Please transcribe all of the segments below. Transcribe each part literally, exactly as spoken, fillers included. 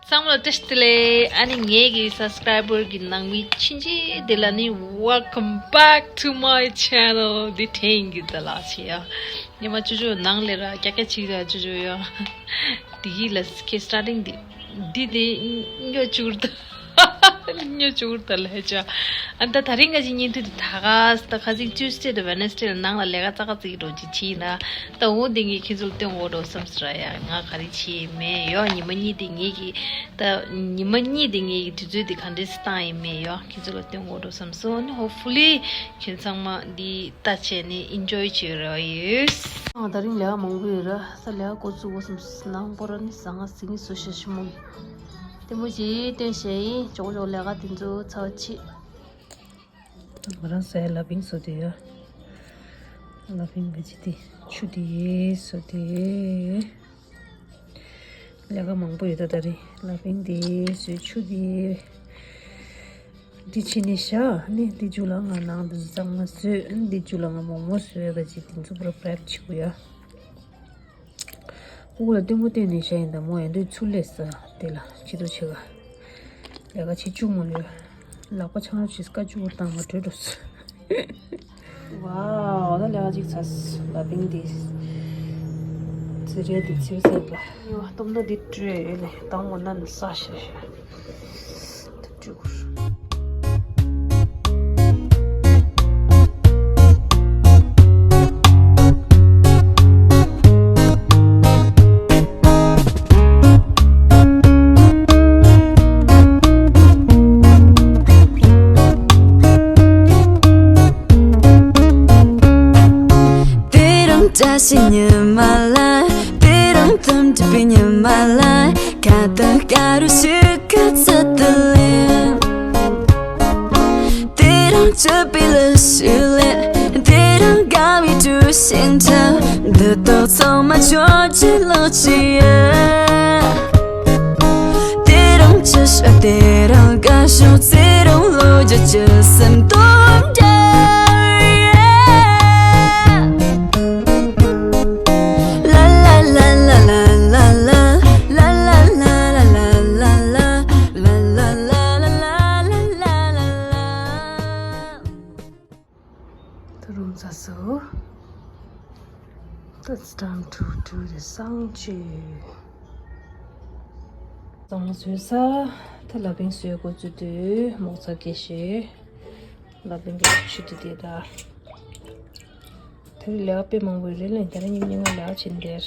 ཚང་མ་ལ་བཀྲ་ཤིས་བདེ་ལེགས། ཨ་ནི་ངའི་གི་སབ་སི་ཀ་རའི་བར་གི་ནང་མི་ཆུང་ཆུང་དེ་ལ་ནི་welcome back to my channel འདི་དྲན་གི་ད་ལགས་ཆེ་ཡ། ཉི་མ་ཅོ་ཅོ་ནང་ལས་ར་ཀྱ་ཀྱ་ཅིག་ར་ཅོ་ཅོ་ཡ། དེ་གི་ལ་སི་ཀེ་སི་ཊར་ཊིང་འདི་འདི་དེ་སྨྱོ་ཅུག་ར་ད། སྨྱོ་ཅུག་ར་ད་ལས་ཅ། ཨ་ད་ད་རིང་ག་ཅིག་བརྙན་ཐུང་འདི་ད་ག་ད་ཁ་ཅིག་ཊུ་སི་ཌེ་དང་ཝེ་ནེ་སི་ཌེ་ལ་ནང་ལ་ལས་ཀ་ཙག་ཙིག་འགྲོ་ཅིག་ཆེ་ན། ད་འོ་འདི་ངས་ཁྱེད་ཚོ་ལ་སྟོན་དགོས་འགྲོ་བསམ་སོང་ར་ཡ། ང་ག་རེ་བྱེད་མེད་ཡོ། ཉི་མ་གཉིས་དེ་ངེད་ཀྱི་ད་ཉི་མ་གཉིས་དེ་ངེད་ཀྱི་དུས་ཚོད་དེ་ག་འདྲས་སེ་བཏང་ཡིན་མེད་ཡོ། ཁྱེད་ཚོ་ལ་སྟོན་དགོས་འགྲོ་བསམ་སོང་། ཨ་ནི་hopefully ཁྱེད་ཚང་མ་འདི་ལྟ་བྱས་ནས་ཨིན་ཇོའི་བྱེད་རོགས་ཡོད། ཨ་ད་རིང་ལས་ཀ་མང་པོ་ཡོད་ར། ས་ལས་ཀ་འགོ་བཙུགས་འོ་བསམ་སོང་། ནང་པོ་ར་ནི་ཟ་ང་ཟིང་ངེ་བཟོ་ཤ་ཞིམ་མོ་ཡིན། ལྟད་མོ་ཅིག་སྟོན་བྱས་ཡིན། ཅོག་ཅོག་ལས་ཀ་དེ་ཚོ་ཚར་བ་ཆེ། ང་རང་ཟས་ལ་ཕིང་བཟོ་དེ་ཡ། ལ་ཕིང་གི་ཅི་དེ་ཆུ་དེ་བཟོ་དེ། ལས་ཀ་མང་པོ་ཡོད་ད་ད་རེད། ལ་ཕིང་དེ་བཟོས་ཆུ་དེ། འདི་ཕྱི་ནས་བཞག་ནི་འདི་རྒྱུ་ལ་ང་ནང་དུ་གཙང་མ་བཟོས། འདི་རྒྱུ་ལ་ང་མོག་མོག་བཟོས་ག་ཅིག་དེ་ཚོ་པུ་ར་པྲེབ་བྱེད་དགོས་ཡ། དབུགས་ལ་ལྟད་མོ་བལྟས་ནས་བཞག་ཡིན་ད་མོ་ཡན་དུས་ཚུར་སླེབས་ས་དེ་ལ་ཕྱི་དོ་ཆེ་ག་ལས་ཀ་བྱེད་བཅུག་མ་ལོས། ལག་པ་ཆང་རོ་བྱེད་སྐད་ཅུག་པོ་བཏང་བ་བྲོས་འགྲོ་སོང་། ཝའོ་ད་ལས་ཀ་ཅིག་ཚར་སོང་། ལ་ཕིང་དེ་ཚི་རེད་དེ་ཚིར་ཟེར་ལ། ཡོ་སྟོབས་ན་འདི་བྲོས་ཡོད་ལེ་བཏང་བ་ན་ནི་ས་ཤ་ཤ། དེ་རིང་བཀྲ་ཤིས་ཉི་མ་ལ། དེ་རིང་དམ་གྲིབ་པའི་ཉི་མ་ལ། ཁ་བཏགས་དཀར་རུ་ཞིག་ག་ཚོད་དུ་ལེན། དེ་རིང་སྤྱོད་པའི་ལུས་ཤིག་ལེན། དེ་རིང་དགའ་བའི་གྲུ་ཞིག་འཁྲབ། འདི་དག་ཚང་མ་ཁྱོད་ཀྱི་ལག་ཅིག་ཡིན། དེ་རིང་ཅི་ཤོད་དེ་རིང་དགའ་ཤོག་དེ་རིང་ལོ་རྒྱུས་ཀྱི་སེམས་སྟོན་འདྲ། ད་རུང་ཚ་སོ། It's time to do the sound check. གཙང་མ་བཟོས་ས། ད་ལ་ཕིང་བཟོས་འགོ་བཙུགས་དུས་མོག་ཚ་སྐྱེ་ཤེས། ལ་ཕིང་གི་ཆུ་དེ་དེ་ད། དེ་རིང་ལས་ཀ་དཔེ་མང་པོ་རེད་ལེ། དེ་རིང་ཉིན་ཉིན་ང་ལས་ཀ་བྱེད་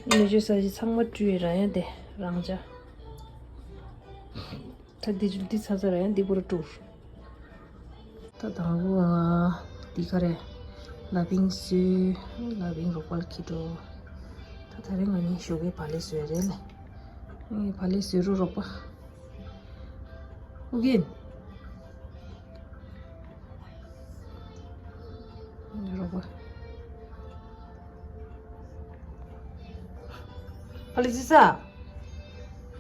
འདིར། ནུ་ཆུ་ས་ཆ་ཚང་མ་བཀྲུས་རང་ཡ་དེ་རང་ཅག་ད་འདི་ཆུ་འདི་ཚ་ཚ་ར་ཡང་འདི་པུ་ར་དཀྲུགས། ད་དང་པོ་འདི་ག་རེ། ལ་ཕིང་བཟོས། ལ་ཕིང་རོགས་པ་ལ་ཁྱེར་འགྲོ། ད་ད་རེས་ང་གཉིས་ཞོགས་ཀའི་བག་ལེབ་བཟོས་རེད་ལེ། ངས་བག་ལེབ་བཟོས་རུ་རོགས་པ། ཨུ་གིན། རོགས་པ། ཕ་ལི་ཙི་ས།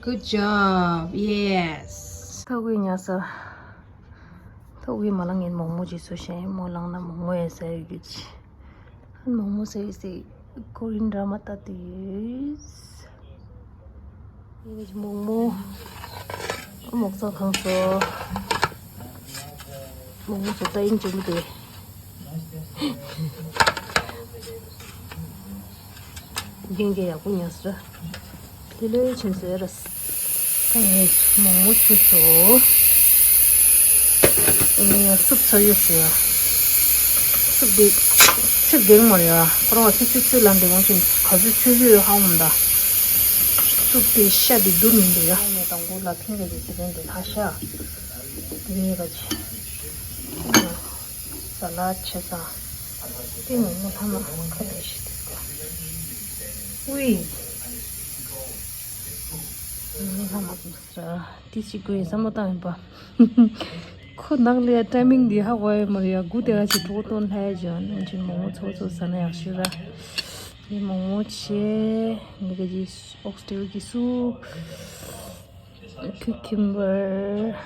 Good job. Yes. ཐོག་གི་ཉལ་ས། ཐོག་གི་མ་ལངས་ངན་མོག་མོག་ཅིག་བཟོ་ཤེས་མོ་ལངས་ན་མོག་མོག་ཡས་ས་ཡོད་རྒྱུ་ཅི། ཨན་མོག་མོག་ཟེར་ཟེར་ཀོ་རིན་ཌ་ར་མ་ལྟ་དུས། ཡིན་གྱི་མོག་མོག་མོག་ཚང་གང་སོ། མོག་མོག་ཚོ་ལྟ་ཡིན་གྱི་མི་དེ། རྒན་གྱི་ཡག་པོ་ཉར་སོ། ལྷོད་ལྷོད་ཕྱིན་སོ་ཡ་ར། ད་ངས་མོག་མོག་ཆུ་སོ། ཨེ་སུབ་ཚ་ཡོད་སོ་ཡ། སུབ་དེ་ཆུ་གེང་མོ་ཡ། ཁོ་རང་ཆུ་ཆུ་ཆུ་ལ་འདི་ངོ་ཆེན་ག་ཚོད་ཆུ་ཆུ་ཡོད་ཧ་འོང་ད། སུབ་དེ་ཤ་དེ་བསྡུར་མི་འདུག་ཡ། ངས་དང་པོ་ལ་ཕིང་ག་གི་ཚེ་རིང་དེ་ལྷ་ཤ། དེ་ཡོད་པ་ཆེ། ས་ལ་ཆེ་ས། དེ་ངོ་མོ་ལྷ་མ་ཁ་ལས་ཤི་དེ་སྐོ། ཝི། ངོ་མོ་ལྷ་མ་ཁ་ལས་ཤི། དེ་ཅི་དགོས་ཡིན་བསམ་བློ་བཏང་ཡིན་པ། ཁོ་ནང་ལ་ཡ་ཊའི་མིང་འདི་ཧ་གོ་ཡ་མ་རེད་ཡ། དགུ་དེ་ག་ཅིག་གྲོགས་སྟོན་ལྷ་ཡ་ཇོན་ཨིན་ཅིན་མོག་མོག་ཚོ་ཚོ་ཟ་ན་ཡག་ཤོས་ར། ངས་མོག་མོག་བྱས། ངས་ག་ཅིག་ཨོག་སི་ཊེལ་གྱི་སུབ། ཁུ་ཁིམ་བར།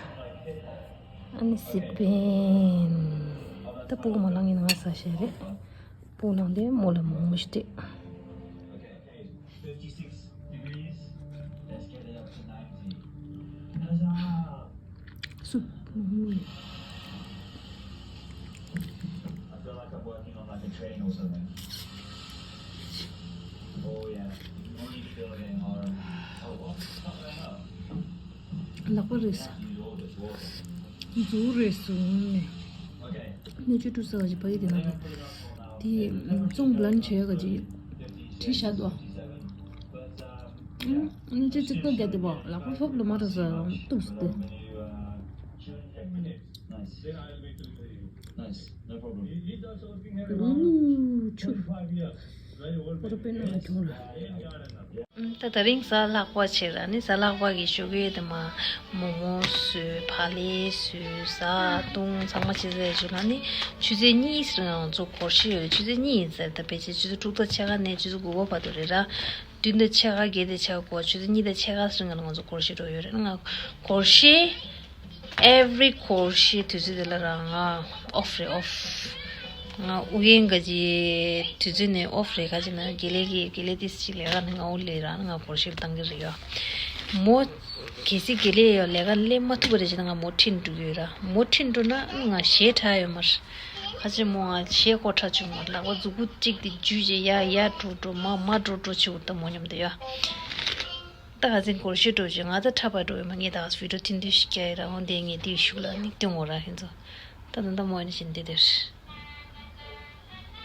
ཨ་ནི་སི་པན། ད་སྤུ་གུ་མ་ལངས་ཡིན་ང་ཟ་ཤེས་རེད། སྤུ་གུ་ལངས་དེ་མོ་ལ་མོག་མོག་ཞིག་སྤྲད། I feel like I'm working on, like, a train or something. Oh yeah, you know you feel getting hard. Oh, what? Not gonna help. ལག་པ་རེད་ས། You know this water. མཛུབ་རེད་སོང་ནས། Okay. སྣོད་བཅུད་བཀྲུ་ས་བ་ཞིག་ཕ་གི་དེ་ན་དེ་བཙོང་བླན་བྱས་ག་ཅིག་བྲིས་བཞག་འདུག་ཨ་ནི་ཅི་ཅིག་ཏུ་བརྒྱབ་དེ་བ་ལག་པ་ཧོབ་ལ་མ་རེད་ས་གཏུགས་སུ་དེ། Nice. Nice. No problem. ཨུ་ཆུ། པོ་རོ་པེ་ན་ལ་གྱོང་ར། ད་དེ་རིང་གཟའ་ལྷག་པ་བྱས་ར་ནི་གཟའ་ལྷག་པ་གི་ཞོགས་ཀས་དེ་མ་མོག་མོག་བཟོས། བག་ལེབ་བཟོས། ཟ་བཏུང་ཚང་མ་བྱས་ཟེར་བྱུང་ན་ནི་ཆུ་ཚོད་གཉིས་ཟེར་ང་ཚོ་སྒོར་གཞས་ཡོད་རེད། ཆུ་ཚོད་གཉིས་ཡིན་ཟེར། ད་ཕལ་ཆེར་ཆུ་ཚོད་དྲུག་དང་ཕྱེད་ཀ་ནས་ཆུ་ཚོད་དགུ་པ་བར་དུ་རེད་ར། བདུན་དང་ཕྱེད་ཀ་བརྒྱད་དང་ཕྱེད་ཀ་གོ་ཆུ་ཚོད་གཉིས་དང་ཕྱེད་ཀ་ཟེར་ང་ལ་ང་ཚོ་སྒོར་གཞས་འགྲོ་ཡོད་རེད། ང་སྒོར་གཞས། Every སྒོར་གཞས་དུས་ཚོད་དེ་ལ་རང་ང་ཨོཕ་རེད་ཨོཕ། ང་ཨུ་རྒྱན་ག་ཅི་དུས་ཚོད་ནས་ཨོཕ་རེད། ག་ཅི་ན་དགེ་ལས་ཀྱི་དགེ་ལས་ཏིས་ཅིག་ལས་ཀ་ནི་ང་ཨུ་ལས་རང་ང་སྒོར་གཞས་བཏང་གི་རེད་ཡ། མོ་གལ་སྲིད་དགེ་ལས་ཡོད་ལས་ཀ་ལས་མ་ཐུབ་པ་རེད་ཅེ་ན་ང་མོ་ཁྲིད་འགྲོ་གི་ཡོད་ར། མོ་ཁྲིད་འགྲོ་ན་ང་གཞས་འཁྲབ་ཡོད་མ་རེད། ཁ་ཆེ་མོ་ང་གཞས་ཀོ་ཁྲ་བྱུང་མ་ལག་པ་མཛུ་གུ་གཅིག་དེ་འཇུས་རྗེས་ཡ་ཡ་འགྲོ་འགྲོ་མ་མ་འགྲོ་འགྲོ་བྱེད་འུར་ད་མོ་མཉམ་དུ་ཡ། ད་ག་ཚིན་སྒོར་གཞས་འགྲོ་རྗེས་ང་ད་འཁྲབ་པ་འགྲོ་ཡོད་མ་ངས་ད་བི་ཌིའོ་ཐིན་དུས་ཤིག་རྒྱ་ཡི་ར་འོང་དེ་ངས་དེའི་ཤུགས་ལ་ནི་སྟོན་འོ་ར་ཧན་ཚོ། ད་ད་ད་མོ་ཡ་ནི་བཞིན་དེ་དེར།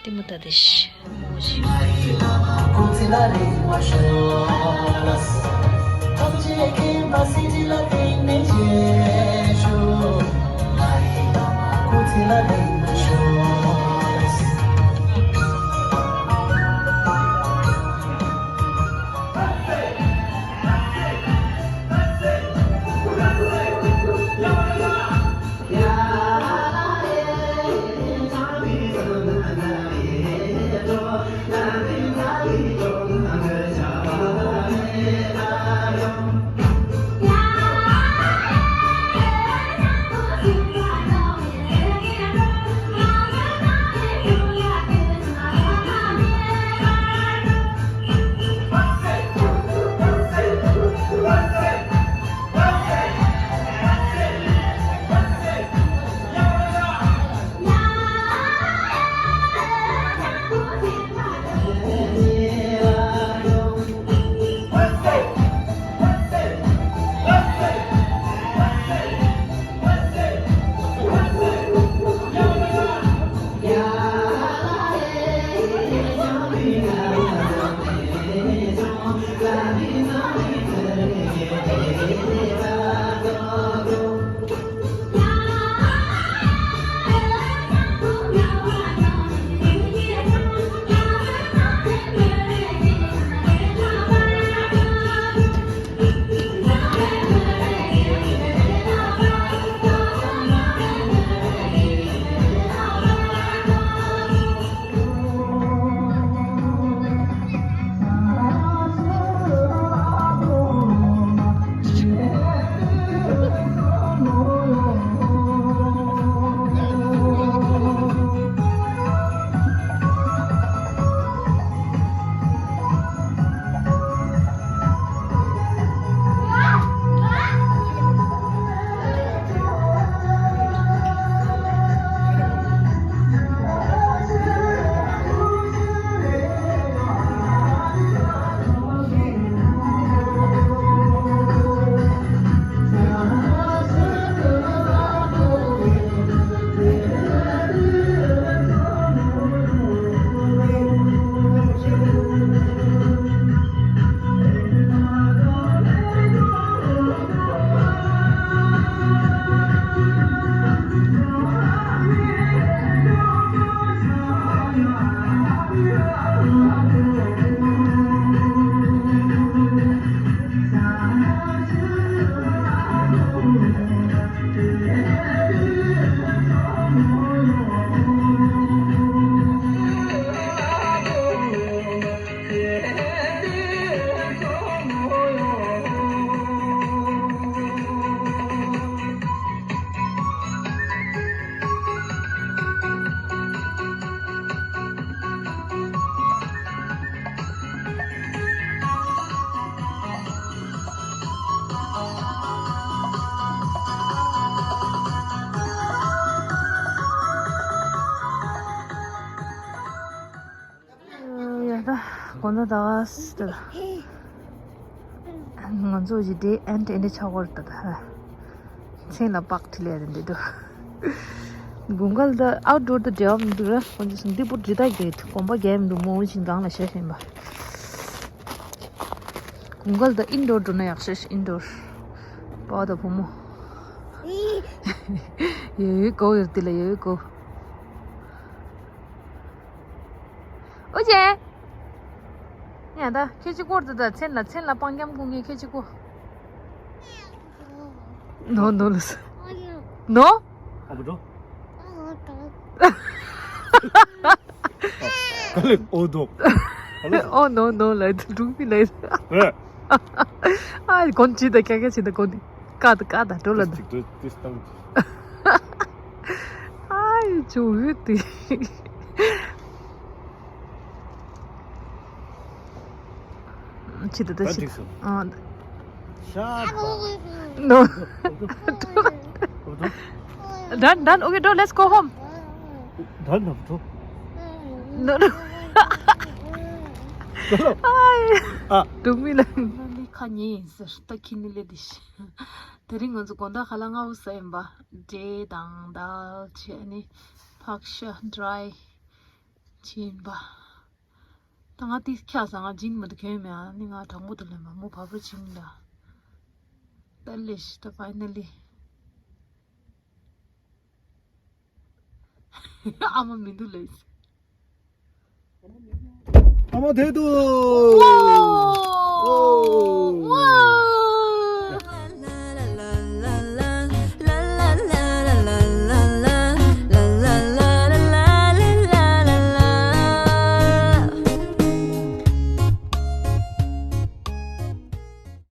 དེ་མོ་ད་དེ་ཤི། མོ་ཤི། ད་ད་ང་ཚོ་ཞི་བདེ་ཨན་ཏེ་ཨན་ཏེ་ཆགས་པར་ད་ད་མཚན་ལ་པགས་ཁྲི་ལས་རེད་འདི་འདུག་དགུན་ཁ་ལ་ད་ཨའུ་ཏི་ཌོར་ད་འབྲེལ་བ་མི་འདུག་ར། ཁོང་ཚོ་སུང་འདི་པོ་འདི་ད་གི་གོམ་པ་རྒྱག་མི་འདུག་མོ་བཞིན་སྒང་ལ་བཞག་བཞིན་པ། དགུན་ཁ་ལ་ད་ཨིན་ཌོར་འགྲོ་ན་ཡག་ཤོས་ཤིག་ཨིན་ཌོར། པ་ད་བུ་མོ། ཡོ་ཡོ་གོ་ཡོད་དེ་ལ་ཡོ་ཡོ་གོ། ཨོ་ཅེ། ཡ་ད་ཁྱེད་ཅི་སྐོར་དུ་ད་མཚན་ལ་མཚན་ལ་སྤང་རྒྱམ་ཁུང་ངས་ཁྱེད་ཅི་སྐོར། ནོ་ནོ་ལོས། ནོ། ཨ་བུ་འགྲོ། ག་ལེ་ཨོ་འགྲོ། ཨོ་ནོ་ནོ་ལ་འགྲུག་མི་ལ། ཨ་གོན་ཅི་ད་ཀྱ་ཀྱ་ཅི་ད་གོན། ཀ་ད་ཀ་ད་འགྲོ་ལ་ད། ཅིག་ཏུ་ཏིས་ཏང་ཅི། ཨའི་ཇོ་བོད་དེ། ཅི་ད་ད་ད་ཅི་འགྲིག་སོང་། ཨ། ཤ་ད། No. Done, done. Okay, no, let's go home. Done, no, no. No, no. ཨའི། ཨ། འགྲུག་མི་ལ། ལི་ཁ་ཉེ་ཡིན་ཟེར་ད་ཁྱི་ནི་ལེ་དི་ཤི། དེ་རིང་ང་ཚོ་དགོང་དག་ཁ་ལག་སྔ་པོ་ཟ་ཡིན་པ། འབྲས་དང་དལ་བྱས་ནི་ཕག་ཤ་ཌི་རའི་བྱས་ཡིན་པ། ད་ང་ཏིས་ཁྱག་ཟ་ང་ཇིན་མ་དུ་གྱོན་མེད། ཨ་ནི་ང་དྲང་པོ་དུ་ལེན་པ་མོ་བབ་རུ་ཇིན་ད། ད་ལེ་ཤི་ད་ཕའི་ན་ལི། ཨ་མ་མི་འདུག་ལེ། ཨ་མ་དེ་དུ། ཝའོ། ཝའོ།